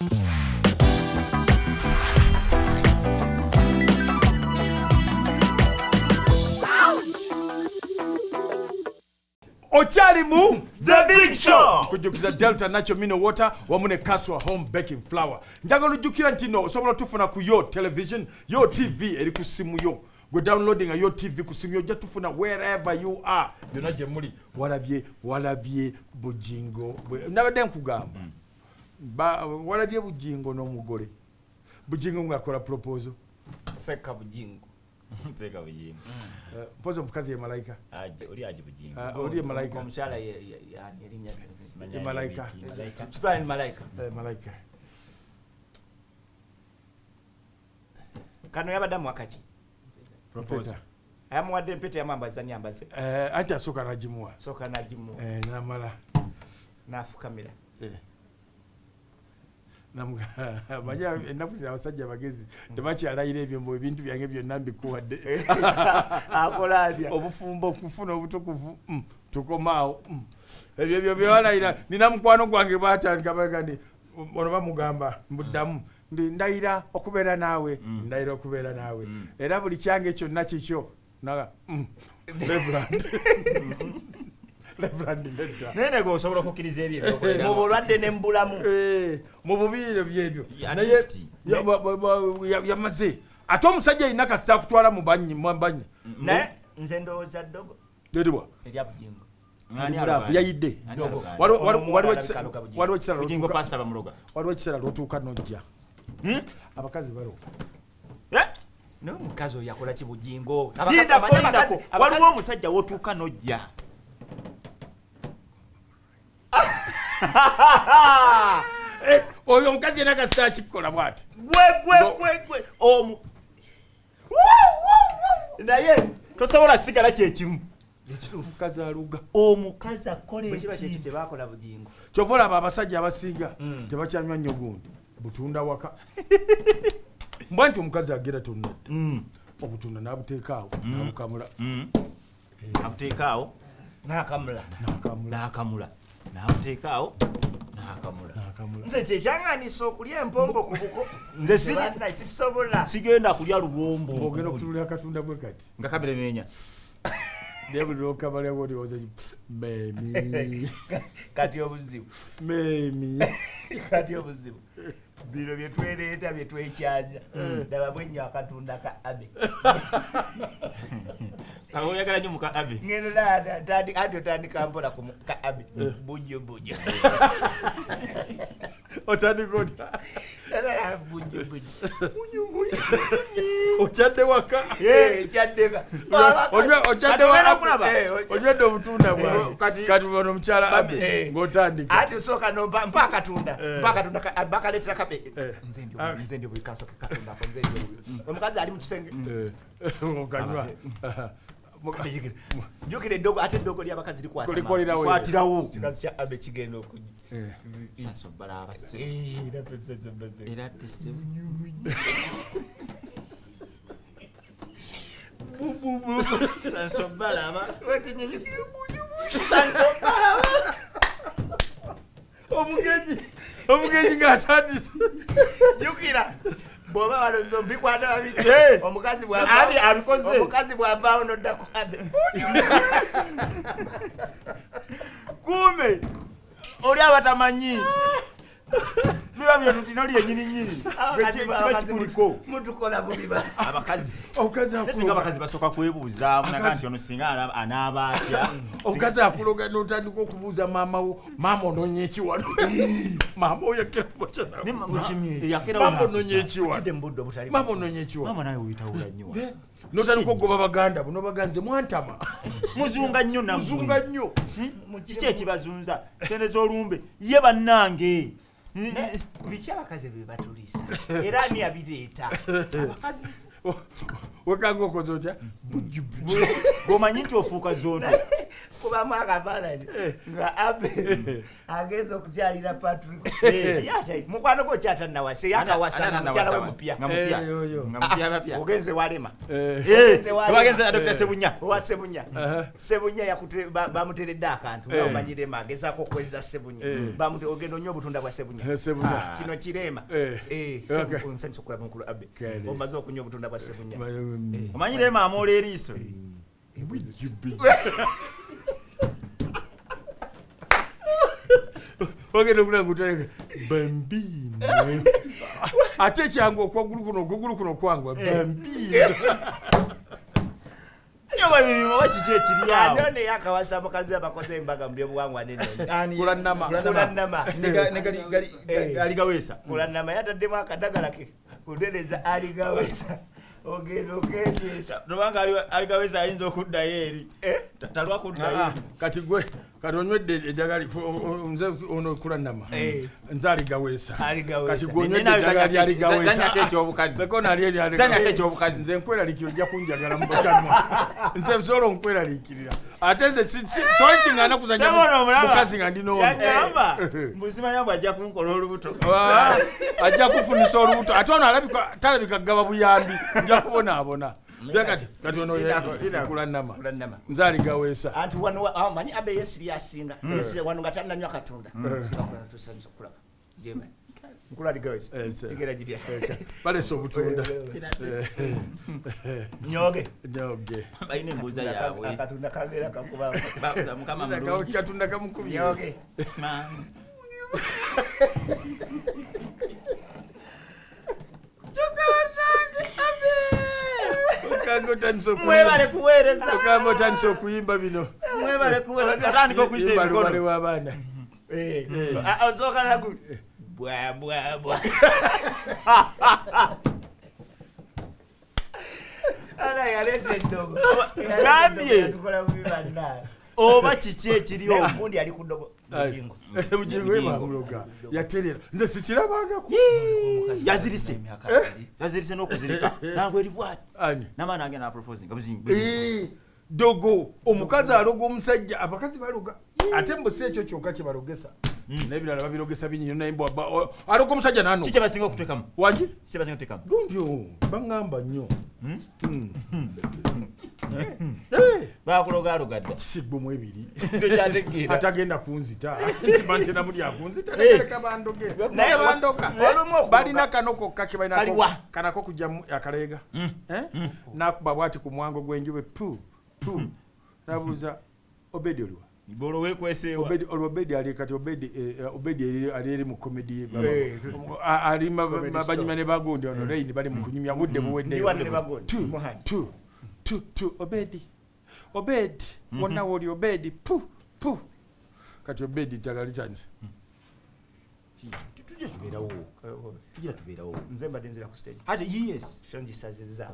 Okyali mu The Big Show. Kujjukiza Delta Natural Mineral Water wamu ne Kaswa Home Baking Flour. Njagala ojjukira nti no osobola tufuna ku yo television, yo TV eri ku simu yo. Gwe downloading yo TV ku simu yo, ojja tufuna wherever you are. Yonna gye muli. Walabye Bujingo. Nabadde nkugamba. Walabye Bujingo n'omugole. Bujingo ng'akola proposal. Seka Bujingo. Seka Bujingo. Mpozi omukazi ye malayika. Aje, oli aje Bujingo. Oli ye malayika. Omukyala ye erinnya lye. Simanya Ye malayika. ye malayika. Kitwale ni malayika. Malayika. Kano yabadde amuwa kaki? Proposal. Ayamuwadde empeta yamwambaza nyambaze. Anti asooka n'agimuwa. Asooka n'agimuwa. N'amala. N'afukamira. Manya ennaku zino abasajja abagezi tebakyalayira ebyo mbu ebintu byange byonna mbikuwadde. Akola atya? Obufumbo okufuna obutukuvu, tukomaawo. Ebyo byo byebalayira. Nina mukwano gwange baatandika baga nti ono bamugamba mbuddamu ndi ndayira okubeera naawe, ndayira okubeera naawe. Era buli kyange kyonna kikyo. Naga, Reverend. Reverend nedda. Naye nego osobola okukkiriza ebyo ebyokolera. Mu bulwadde ne mu bulamu. Mu bubi ebyo byebyo. Ya, Naye at least. yamaze. Ate omusajja yenna kasita akutwala mu banyi, mu banyi. Naye nze ndowooza ddogo. Eriwa? Erya Bujingo. Ani Ali mulaavu, aloga? yayidde. Ani aloga? Ono omuwala alabika aloga Bujingo. Waliwo ekiseera Bujingo lw'otuuka- pastor bamuloga. Waliwo ekiseera lw'otuuka n'ojja. Abakazi baloga. Naye omukazi oyo yakola ki Bujingo? Linda, Abakazi, linda, abakazi, waliwo omusajja w'otuuka n'ojja. Oyo omukazi yenna kasita akikola bw'ati. Gwe, gwe, gwe, gwe. Omu. Naye tosobola sigala kye kimu. Omukazi aluga. Omukazi akola Bwe kiba kyekyo ekintu. kye baakola Bujingo. Kyova olaba abasajja abasinga tebakyanywa nnyo gundi. Butunda waka. Mbwa nti omukazi agera tonnadda. Obutunda n'abuteeka awo, n'abukamula. Abuteeka awo. N'akamula. N'akamula. N'akamula. N'abuteeka awo. N'akamula. N'akamula. Nze kyekyaŋŋanisa okulya empombo ku buko. Nze Tebanna, sisobola. sigenda kulya luwombo. Ng'ogenda okutunulira akatunda bwe kati. Nga kameremenya. Naye buli lw'okamala bw'olowooza nti, Memi. Kati obuzibu. Memi. Kati obuzibu. Bino bye twereeta bye twekyaza. Ddaba bwe nnyo akatunda ka Abe. Awo oyagala nnyo muka Abe. Ngendo anti otandika mpola ku ka Abe. Bujjo, bujjo. Otandika otya? Bujjo, bujjo. Okyadde waka? Kyadde waka. Okyadde waka. Kati okulaba? Onywedde obutunda bwange. Kati ono omukyala Abe, ng'otandika. Ate osooka nompa, mpa akatunda. Mpa akatunda ka, bakaleetera kabe. Nze ndi obubi, nze ndi obubi, kasooke katunda ako, nze ndi obubi. Omukazi ali mu kisenge. Okanywa. Jjukira eddogo, ate eddogo ly'abakazi likwata mangu. Likolerawo. Likwatirawo. Ekikazi kya Abe kigenda okujja. Sasa obbala abasibe. Era ffe tusajja mbaze. Era tese. Bu, bu, bu. Sasa obbala aba. Wakinyenyukira bunyu, bunyu. Sasa obbala aba. Omugenyi. Omugenyi ng'atandise. Jjukira. Bw'oba wano mbikwata babiri. Omukazi bw'avaawo. Abi abikoze. Omukazi bw'avaawo n'odda ku Abe. Kumbe oli abatamanyi. Biba byo nti noli yennyini nnyini. Abakazi Kiba abakazi kikuliko. mutukola bubi ba. Abakazi. Omukazi Naye singa akuloga. abakazi basooka kwebuuzaamu naga nti ono singa anaaba atya. Omukazi akuloga n'otandika okubuuza maama wo, maama onoonya eki wano? Maama oyo yakera bw'atyo. Ne Maama maama onoonya eki wano? Kidde mu budde obutali Maama onoonya eki wano? Maama naawe oyitawula nnyo. N'otandika okugoba baganda bo, n'obaganze mwantama. Muzunga nnyo nammwe. Muzunga nnyo. Kiki ekibazunza? Ssente z'olumbe. Ye bannange. Biki abakazi bye batuliisa? Era ani yabireeta? Abakazi. Wekanga okoze otya? Bujju, bujju. Bw'omanyi nti ofuuka zonto. Kubamu akafaananyi nga Abe agenze okukyalira Patrick. Ye mukwano gwo kyatanawasa, yakawasa na mukyala we mupya. Nga mupya. Nga mupya bapya. Ogenze walema. Wagenze na Dr. Sebunya. Owa Sebunya. Sebunya yakute bamuteredde akantu nga omanyirema agezaako okweza Sebunya. Bamute ogenda onywa obutunda bwa Sebunya. Kino kirema. Nsanyusa okulaba mukulu Abe. Omaze okunywa obutunda bwa Sebunya. Omanyirema amoola eriiso. Ogenda okulaba ng'otandika bambino. Ate ekyangu okwagulu kuno okugulu kuno kwangwa bambino. Nyoba mirimu oba kiki ekiri awo? Ano ne yakawasa mukazi abakoze embaga mu byobuwangwa n'ennono. Kulannama. Kulannama. Ne aligawesa. Kulannama yataddemu akadagala ke kutereza aligawesa. Ogenda okendeesa. Lubanga aligawesa ayinza okuddayo eri. Talwa kuddayo. Kati gwe kati onywedde eddagala nze ono kulannama. Nze aligawesa. Kati gwe onywedde eddagala lyaligawesa. Zanyako ekyobukazi. Seko nali eri aligawesa. Zanyako ekyobukazi. Nze nkweraliikirira ojja kunjagala mu bakanwa. Nze nsobola onkweraliikirira. Ate nze tolikiŋŋaana kuzannya mukazi nga ndi n'ono. Yagamba mbusimanya bw'ajja kunkola olubuto. Ajja kufunisa olubuto. Ate ono alabika talabika kugaba buyambi. Nja kubonaabona. Kati ono kulannama. Nze aligawesa. Anti wano omanyi Abe yesiri asinga. Yesiri wano nga tannanywa Katonda. Tusanyusa okulaba. Jema. Mukulu aligawesa. Tigera girya. Balese obutunda. Nyoge. Nyoge. Balina embuuza yaabwe. Akatunda kagera kakuba. Mukama mulungi. Katunda kamukubye. Nyoge. Mwebale kuweereza. Okanga otandise okuyimba bino. Mwebale kuweereza. Atandika okuyisa emikono. Lubale w'abaana. Osooka naku. Bwa bwa bwa. Ala yaleeta eddogo. Gambye. Tukola bubi bannaye. Oba kiki ekiri omwo? Gundi ali ku ddogo. Bugingo. Bugingo ye bamuloga. Yaterera. Nze sikirabangako. Yazirise. Yazirise n'okuzirika. Nangwe eri bw'ati. Ani? N'amaani agenda n'aproposinga. Bugingo. Dogo. Omukazi aloga omusajja. Abakazi baloga. Ate mbu si ekyo kyokka kye balogesa. N'ebirala babirogesa bingi naye mbu aloga omusajja n'ano. Ki kye basinga okuteekamu? Wangi? Ki kye basinga okuteekamu? Gundi baŋŋamba nnyo. Bakulogaloga dda. Sigwe ebiri. Tokyategeera. Atagenda kunzita. Nti muli akunzita leka bandoge. Naye bandoga. Balina kano kokka ke balina kanako kujja akaleega. Nakuba bw'ati ku mwango gw'enjube pu pu. Nabuuza Obedi oliwa? Bolo weekweseewa. Obedi Obedi ali kati Obedi Obedi ali eri mu comedy. Ali banyuma ne bagundi ono Rain bali mu kunyumya budde buwedde. Tu tu tu Obedi. Obedi wonna woli Obedi pu pu. Kati Obedi ddagala litandise. Tujja tubeerawo. Tujja tubeerawo. Nze mbadde nzira ku stage. Ate yes. Songisazizza.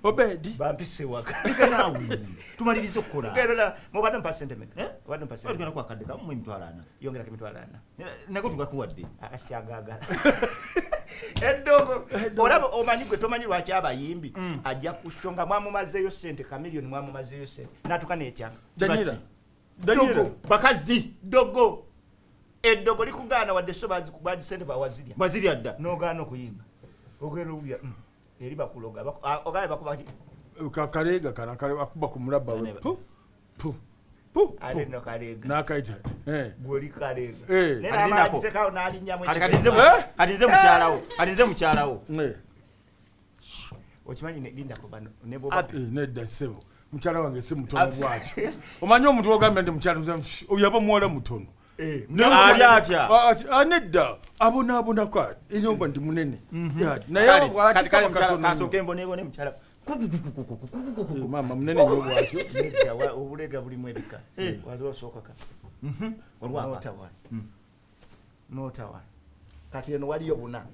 Obedi. Bampise waka. Leka naawe. Tumalirize okukola. Genda mubadde mpa sentiment. Obadde mpa sentiment. Tugenda kwakadde kamu 40,000. Yongerako 40,000. Nako tugakuwadde. Asiagaagala. Eddogo. Olaba omanyi gwe tomanyi lwaki abayimbi ajja kushonga mwamumazeeyo ssente Chameleone mwamumazeeyo ssente n'atuuka n'ekyanga. Daniela. Daniela. Bakazi. Dogo. Eddogo likugaana wadde so bazisente bawazirya. Bazirya dda. N'ogaana okuyimba. Ogenda owulira eri bakuloga. Ogaye bakuba ki? Kaleega kano akuba ku mulabba we. Pu pu pu. Ate nno kaleega. N'akayita. Gw'oli kaleega. Naye n'amala agiteekawo n'alinnyamu Kati nze mukyalawo. Kati nze mukyalawo. Okimanyi lindako bano ne bw'oba. Nedda ssebo. Mukyala wange si mutono bw'atyo. Omanyi omuntu w'ogambye nti mukyala oyo aba muwala mutono. Ali atya? Nedda abonaabonako enyomba ndi munene. Naye kale mukyala kasooke mboneebone mukyala. Maama munene nnyo bw'atyo. Nedda obulega bulimu ebika. Waliwo osooka ka. N'otawaana. N'otawaana. Kati eno waliyo buna.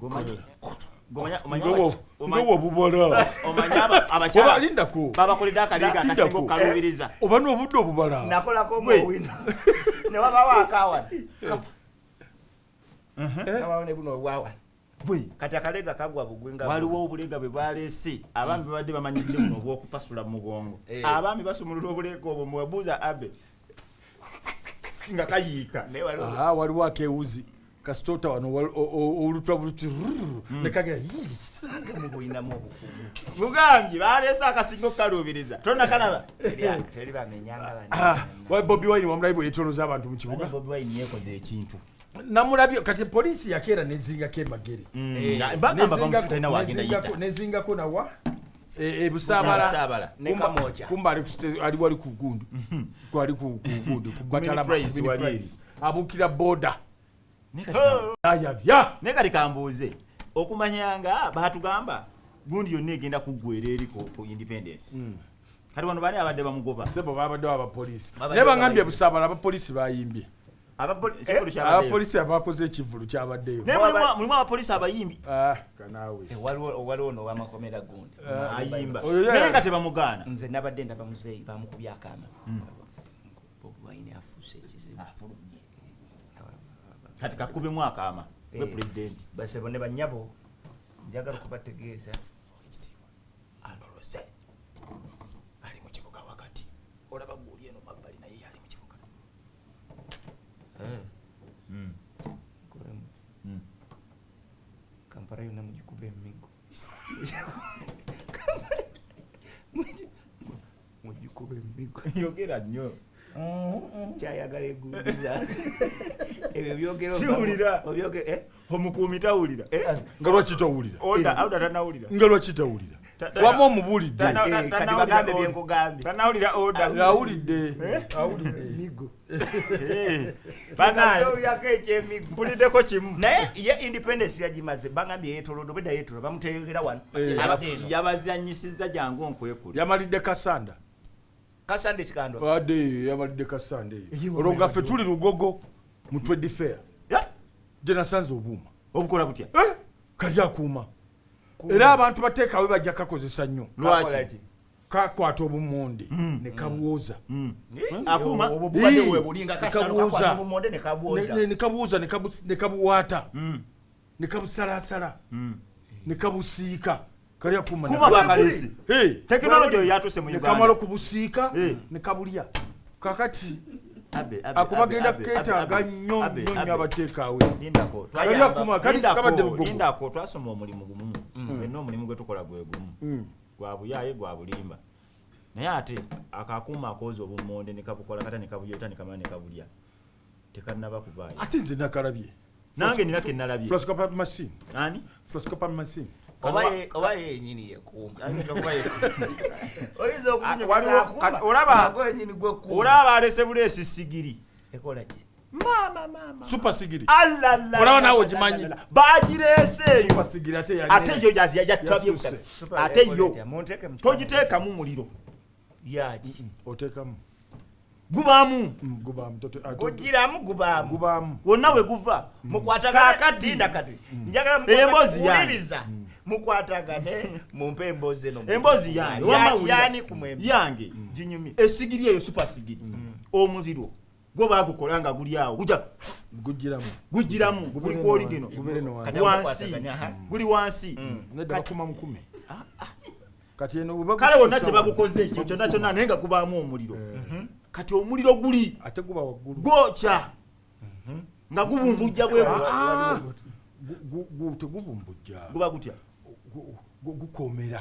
Nga obubala. Omanyi lindako. Babakoledde akaleega akasinga okukaluubiriza. Oba n'obudde obubala. Nakolako omwowino. Ne wabawo akawana. Wabawo ne buno obwawana. Kati akalega kagwa bugwe nga waliwo obulega bwe baleese abaami babadde bamanyidde buno obw'okupasula mu bwongo. Abaami basumulula obulega obwo mubabuuza Abe Nga kayiika. Waliwo akewuzi kasitota wano olutwa buluti nekagera mubulinamu obukugu. Mugambye baleese akasinga okukaluubiriza. Tonnakalaba. Teri bamenyanga bano. Wa Bobi Wine wamulabi bwe yeetoolooza abantu mu kibuga. Bobi Wine yeekoze ekintu. Namulabye kati poliisi yakeera nezingako emagere. Bagamba bamusibe wagenda yita. Nezingako nawa Busaabala ne Kamwokya. Kumba ali wali ku gundi. Kwali ku gundi ku Batalama. Abuukira boda. Naye kati kambuuze okumanya nga baatugamba gundi yonna egenda kuggwera eri ku independence. Kati wano baani abadde bamugoba? Sebo babaddewo abapoliisi. Naye bangambye Busaabala abapoliisi bayimbye. Abapoliisi abakoze ekivvulu kyabaddeyo. Naye mulimu abapoliisi abayimbi. Kanaawe. Waliwo n'owamakomera gundi. Ayimba. Naye nga tebamugaana. Nze nabadde ndaba muzeeyi bamukubye akaama. Bobi Wine afuuse ekizibu. Afulumye. Kati kakubemu akaama gwe pulezidenti. Basebo ne bannyabo njagala okubategeeza Atolose ali mu kibuga wakati. Olaba gw'oli eno mabbali naye ali mu kibuga. Kampala yonna mugikube emiggo. Mugikube emiggo. Yogera nnyo. Kyayagala egundiza. Ebyo byogera siwulira. Omukuumi tawulira. Nga lwaki tawulira? Oda tanawulira. Nga lwaki tawulira? Wamma omubuulidde. Kati bagambe bye nkugambye. Tanawulira oda. Awulidde. Awulidde. Miggo. Banaye. Olyako ekyemiggo. Mpuliddeko kimu. Naye ye independence yagimaze bangambye yeetolodde obwedda yeetolola bamuteekera wano. Yabazannyisizza jangu onkwekule. Yamalidde Kasanda. Kasande kikandwa. Ade yamalidde Kasande eyo. Olwo nga ffe tuli Lugogo mu Trade Fair. Gye nasanze obuuma. Obukola butya? Kali akuuma. Era abantu bateekawe bajja kakozesa nnyo. Lwaki? Kakwata obumonde ne kabwoza. Akuuma obubadde bwe bulinga kasano kakwata obumonde ne kabwoza. Ne kabwoza ne kabuwaata. Ne kabusalaasala. Ne kabusiika. Kali akuuma. Kuma bakalesi. Tekinologi oyo yatuuse mu Uganda. Ne kamala okubusiika ne kabulya. Kakati akubagenda keetaaga nnyo nnyo abateekaawe. Lindako twasoma omulimu gumu. Fenna omulimu gwe tukola gwe gumu. Gwa buyaaye gwa bulimba. Naye ate akakuuma akooza obumonde ne kabukola kata ne kabuyoota ne kamala ne kabulya. Tekannaba kuvaayo. Ate nze nakalabye. Nange nina ke nalabye. Fluoroscope machine. Ani? Fluoroscope machine. Oba yennyini yekuuma. Oyinza okunyumiza akuuma. Olaba alese buleesi sigiri. Ekola ki? Maama. Super sigiri. Alala. Olaba naawe ogimanyi. Bagireese eyo. Super sigiri ate ya. Ate yo yatabye. Ate yo. Togiteekamu muliro. Yaki. Oteekamu. Gubaamu. Gubaamu. Gugiramu gubaamu. Gubaamu. Wonna we guva. Mukwatagane dinda kati. Njagala mukwatagane. Mukwatagane mumpe emboozi eno. Emboozi yange. Yani kumwembe. Yange. Ginyumye. Esigiri eyo super sigiri. Omuziro. Gwo baagukola nga guli awo. Gujja. Gugiramu. Gugiramu. Guli ku oligino. Wansi. Guli wansi. Nedda bakuma mukume. Kati eno kale wonna kye bagukoze ekyo kyonna kyonna naye nga gubaamu omuliro. Kati omuliro guli ate guba waggulu. Gwokya. Nga gubumbujja bwe butyo. Tegubumbujja. Guba gutya? Gukomera.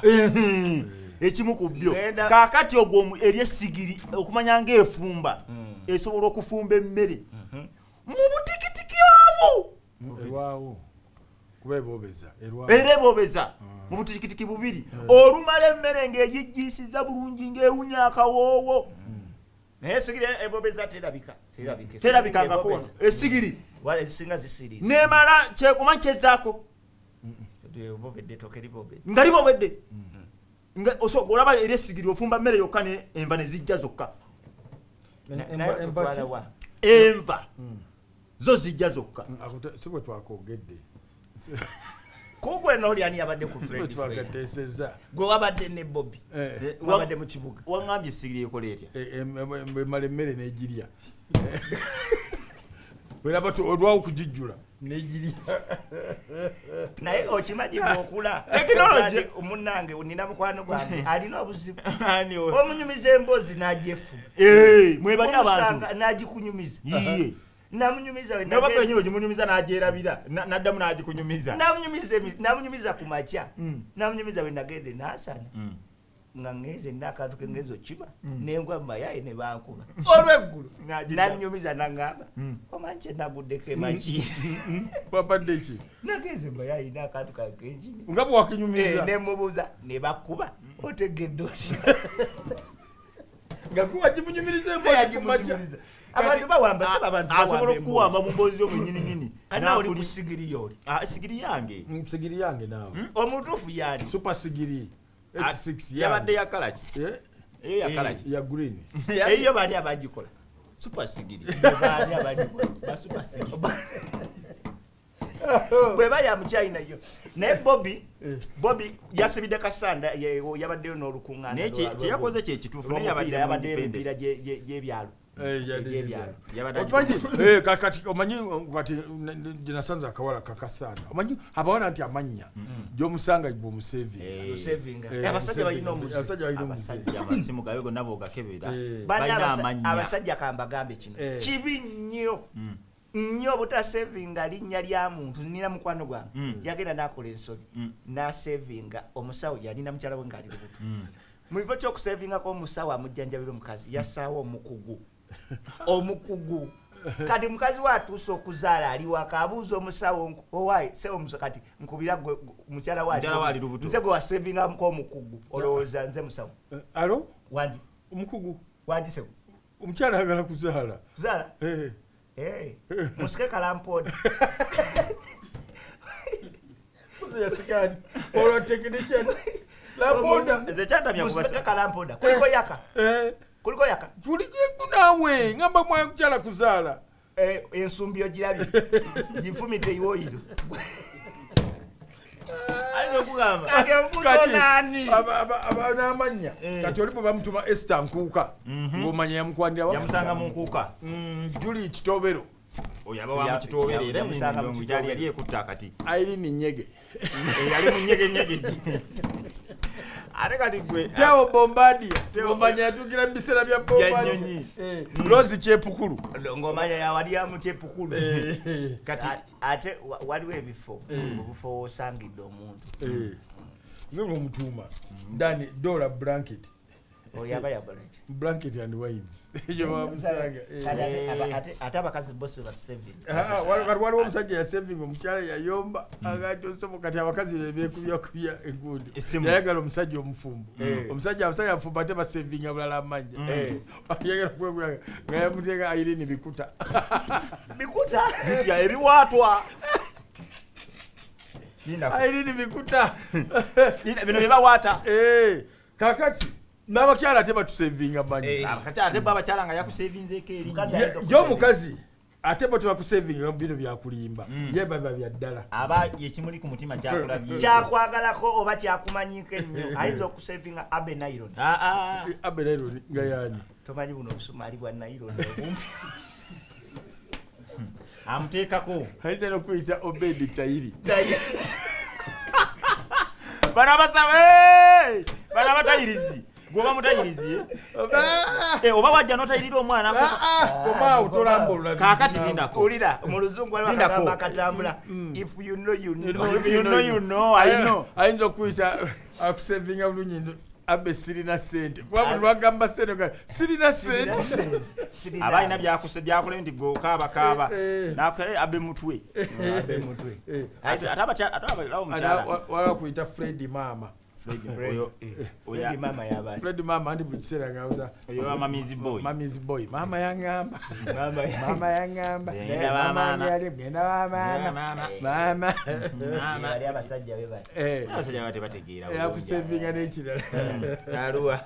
Ekimu ku byo. Kaakati ogwo eri essigiri okumanya ng'efumba esobola okufumba emmere mu butikitiki obwo. Erwawo. Kuba ebobeza. Era ebobeza mu butikitiki bubiri. Olumala emmere ng'egigisiza bulungi ng'ewunya akawoowo. Naye essigiri ebobeza terabika. Terabika ngako essigiri. Wala ezisinga zisiriza. Nemala kyekuma kyezaako. Ebobedde ettooke libobedde. Nga libobedde. Nga olaba eri essigiri ofumba mmere yokka ne enva ne zijja zokka. Enva zo zijja zokka. Si bwe twakoogedde. Kugwe n'oli ani yabadde ku Fred Fair? Gwe wabadde ne Bobby. Wabadde mu kibuga. Waŋŋambye essigiri ekola etya? Emala emmere n'egirya. Bweraba olwawo okugijjula n'egirya. Naye Okimanyi bw'okula. Technology. Munnange nina mukwano gwange alina obuzibu. Omunyumiza emboozi n'agyefuga. Mwebali abantu. Omusanga n'agikunyumiza. Iye. Namunyumiza we Noba kwenyini ogimunyumiza n'agyerabira n'addamu n'agikunyumiza. Namunyumiza ku makya. Namunyumiza we nagende n'asana. Nga ngenze n'akantu ke ngenze okima nengwa mu mayayi ne bankuba. Olw'eggulo nannyumiza n'aŋŋamba omanyi kye naguddeko emaki. Wabadde ki? Nagenze mu mayayi n'akantu kange kenjimi. Nga bwe wakinyumiza. Ne mubuuza ne bakuba otegedde otya? Nga gwe wagimunyumiriza emboozi ku makya. Abantu bawamba, saba abantu bawamba Asobola emboozi. okukuwamba mu mboozi yo mwennyininyini. Kati nawe oli ku sigiri yo oli. Sigiri yange. Sigiri yange naawe. Omutuufu y'ani? Super sigiri. S6 Yabadde ya kala ki? Eyo ya kala ki? Ya green. Eyo baani abagikola? Super sigiri. Baani abagikola? Ba super sigiri. Bwe bali mu China yo. Naye Bobi yasibidde Kasanda, yabaddeyo n'olukuŋŋaana Naye kye yakoze kye kituufu, naye yabadde mu yabaddeyo emipiira independence. gy'ebyalo. Egy'ebyalo. Yabadde Okimanyi, kati omanyi, kati gye nasanze akawala kakasanda. Omanyi abawala nti amannya gy'omusanga bw'omusevinga. Omusevinga. Abasajja balina omuze. Abasajja balina omuze. Abasajja amasimu gaabwe gonna bw'ogakebera. Balina Balina amannya. Abasajja kambagambe kino. Kibi nnyo. Nnyo obutasevinga linnya lya muntu. Nina mukwano gwange. Yagenda n'akola ensobi. N'asevinga omusawo yalina mukyala we ng'ali lubuto. Mu kifo ky'okusevingako omusawo amujjanjabira omukazi, yassaawo omukugu. Omukugu. Kati mukazi we atuuse okuzaala ali waka abuuza omusawo owaaye, ssebo omusawo kati nkubira gwe, mukyala we ali Mukyala we ali lubuto. Nze gwe wasevingamuko omukugu, olowooza nze musawo. Alo? Wangi. Omukugu. Wangi ssebo. Omukyala ayagala kuzaala. Kuzaala? Musike kalampoda. Yasikani. Olwa technician. Lampoda. Nze kyantamya Musike kubasa. kalampoda. Kuliko yaka. Kuliko yaka. Kuliko naawe, ngamba mukyala kuzaala. Ensumbi ogirabye. Gifumite iwoyiro. Ayinza okugamba. Kati omubuuza Kati, onaani? n'amannya. Kati oli bwe bamutuma Esther Nkuuka, ng'omanya yamukwanira wa? Yamusanga mu Nkuuka. Julie Kitobero. Oyo aba wa mu Kitobero era Yamusanga mu mu Kitobero. kyali yali ekutte akati. Irene Nyege. Yali mu Nyege Nyege. Ate kati gwe, Teo Bombardier. Teo Ng'omanya yatuukira mu biseera bya Bombardier. Bya nnyonyi. Rose Kyepukulu. Ng'omanya yawali ya mu Kyepukulu. Kati Ate waliwo ebifo, obufo w'osangidde omuntu. Nze ng'omutuuma. Dani, Dora Blanket. Oyo aba yakola ki? Blanket and wines. Eyo bamusanga. Kati ate abakazi bo si batusevinga. Kati waliwo omusajja yasevinga omukyala yayomba, agati osobola kati abakazi be beekubyakubya engundi. Essimu. Yayagala omusajja omufumbo. Omusajja afumbo ate basevinga bulala amannya. Yayagala kwekubya nga yamuteeka Irene Bikuta. Bikuta? Bitya ebiwaatwa. Linda. Irene Bikuta. Linda, bino bye bawaata. Kaakati n'abakyala ate batusevinga manyi. Abakyala ate bo abakyala nga yakusevinzeeko erinnya. Mukazi ayinza Ye omukazi ate bo tebakusevinga bino byakulimba. Ye baba bya ddala. Aba ye kimuli ku mutima kyakulabye. Kyakwagalako oba kyakumanyiko ennyo. Ayinza okusevinga Abe Nylon. Abe Nylon nga yaani? Tomanyi buno obusumaali bwa nylon obumpi. Amuteekako. Ayinza n'okuyita Obedi Tayiri. Tayiri. Bano abasaba, bano abatayirizi. Gwoba mutayirizi, eh? Oba wajja n'otayirira omwana, Komaawo tolambulula. Kaakati lindako. Wulira, mu luzungu waliwo Lindako. akagambo akatambula. If you know, you know. If you know, you know, I know. Ayinza okuyita akusevinga bulungi nno, Abe sirina ssente. Kuba buli lwagamba ssente, ogamba, sirina ssente. Sirina. Aba alina byakulabye nti gwe okaabakaaba. N'akusa, Abe mutwe. Abe mutwe. Ate ate omukyala. Waliwo akuyita Fred Maama. Fred, oyo, oyo Fred Maama y'abaana. Fred Maama ndi buli kiseera ng'abuuza, Oyo wa Mamizi Boy. Mamizi Boy. Maama yaŋŋamba. Maama ya- Maama yaŋŋamba. Ngenda wa Maama maama. yali, ngenda wa maama. Maama. Maama. Maama. Bali abasajja be bali. Abasajja baba tebategeera bulungi. Akusevinga n'ekirala. Aluwa.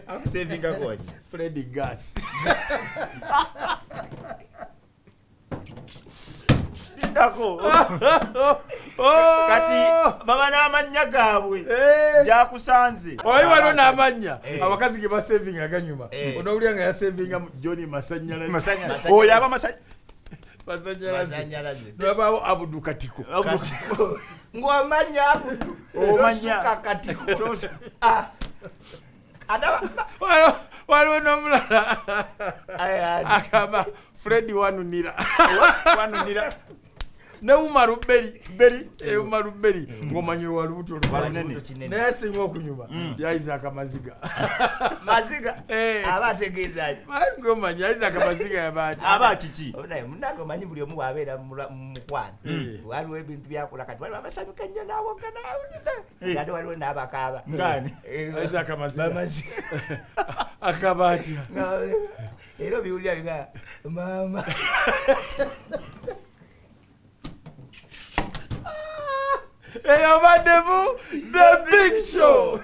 Akusevinga koki? Fred Gas. Lindako. Kati baba n'amannya gaabwe. Gyakusanze. Oyi waliwo n'amannya. Abakazi ge basevinga ganyuma. Onoowulira nga yasevinga Johnny Masannyalaze. Masannyalaze. Oyo aba Masannyalaze. Masanyalaze. Masanyalaze. Nabaawo Abudu Katiko. Ng'omanya Abudu. Omanya. Tosuka Katiko. Ah. Waliwo n'omulala Aye, aye. agamba Fredi wanunira. Wanunira. Ne Umaru Beri. Beri. Umaru Beri. Ng'omanyi walubuto Walunene. Kinene. Naye asinga okunyuma yayiza akamaziga. Maziga. Aba ategeeza ki? Ng'omanyi yayiza akamaziga yabaati. Aba kiki? Naye munnange omanyi buli omu bw'abeera mu mukwano. Waliwo ebintu byakola kati waliwo abasanyuka ennyo n'awoga n'awulira. Ate waliwo n'abakaaba. Ngani? Yayiza akamaziga. Bamaziga. Akaba atya? Era obiwulira biga maama. Eyo baddemu The Big Show.